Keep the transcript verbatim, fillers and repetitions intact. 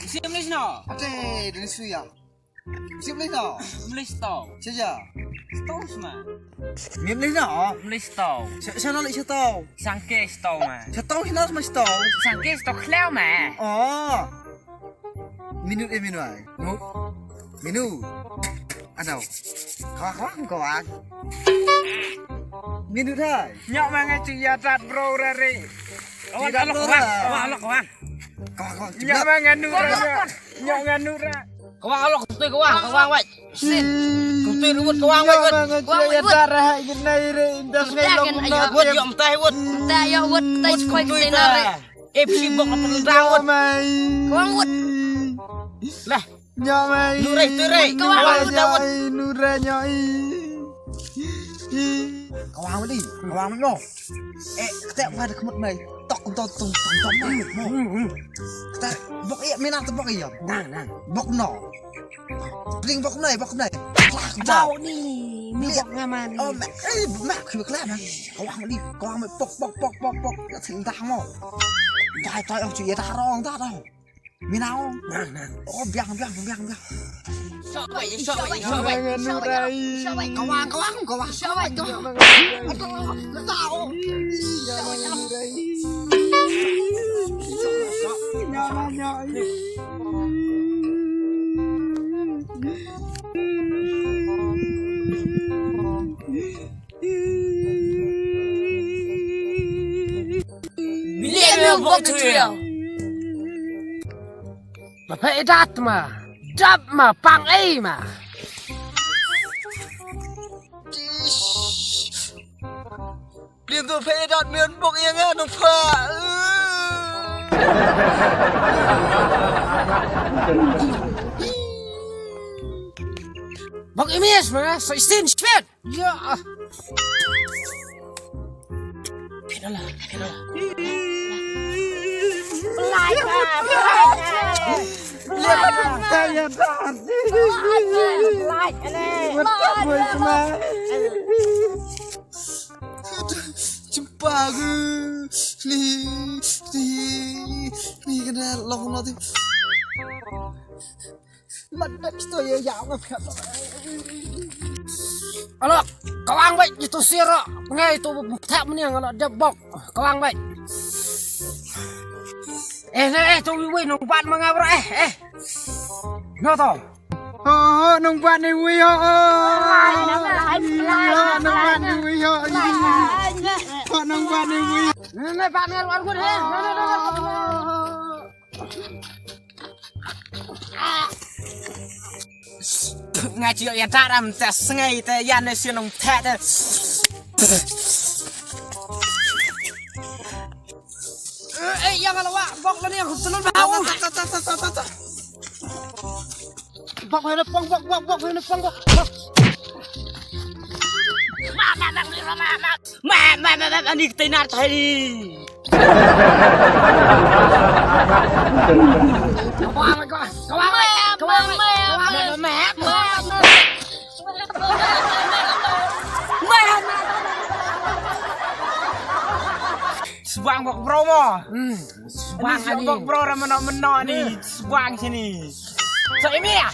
Sim lis no. Ate, dun suya. Sip lei no. Mlei sto. Cha ja. Sto sma. Mim lei no. Mlei sto. Cha cha no lei cha to. Sangke sto ma. Cha to hina sma sto. Sangke sto khlem ma. Oh. Minut eh minut ai. No. Minut. Ano. Kawang kawang kawang. Minut hai. Nyok ma nga chu ya tat bro rari. Kawang alok kawang. Kawang alok kawang. Kawang kawang. Nyok ma nga nu ra. Nyok nga nu ra. Kawang alok kutui kawang, kawang wait. Sin. Kutui ruwet kawang wait wait. Kawang wait wait. Wut yom tai wut. Tai yo wut tai koi kutui na re. Ep si bok apa nda wut. Kawang wut. Lah. Nyamai. Nurai turai. Kawang wut wut. Nurai nyai. Kawang wut di. Kawang wut no. Eh, kata apa ada kemut mai. Tok tok tok tok tok mai. Kata bok iya mina tu bok iya. Nang nang. Bok no. Pring bok nai bok nai. Jauh ni. Ni bok ngaman ni. Oh, mak. Eh, mak kau kelam. Kawang ni. Kawang mai pok pok pok pok pok. Ya sing dah mo. Dah dah yang cuy dah rong dah dah. Minau. Nang nang. Oh, biang biang biang biang. Shawai shawai shawai. Kawang kawang kawang. Shawai kawang. Aduh, tahu. Bilik me bok tuya. Ba phe dat ma, dap ma, pang ei ma. Lim tu phe dat men bok yang ngan pha. Bok imis ma, so istin shpet. Ya. Phe dat la, phe dat la. Lai ba, lai ba. Lai ba. Lai ba. Chimpa gu. Li li li kena long lo ti. Mat dak sto ya ya ma pha. Alo, kawang bai itu siro. Ngai itu thak meniang alo dia bok. Kawang bai. Eh, eh, eh, tu wi wi nong bat manga bro eh, eh. No to. Oh, nong bat ni wi ho. Nong bat ni wi ho. Nong bat ni wi. Nong bat ni wi ho. Nga chi ya ta ram ta sngai ta ya ne si nong ta ta. Eh, ya ngala wa bok la ne aku telur ba. Bok hene pong bok bok bok hene pong bok. Ma ma ma ma ma ma ni tainar tai ni. Kawang kawang kawang kawang kawang. Sbang bok bro mo. Hmm. Sbang ani bok bro ra meno meno ni. Sbang sini. So imi ya.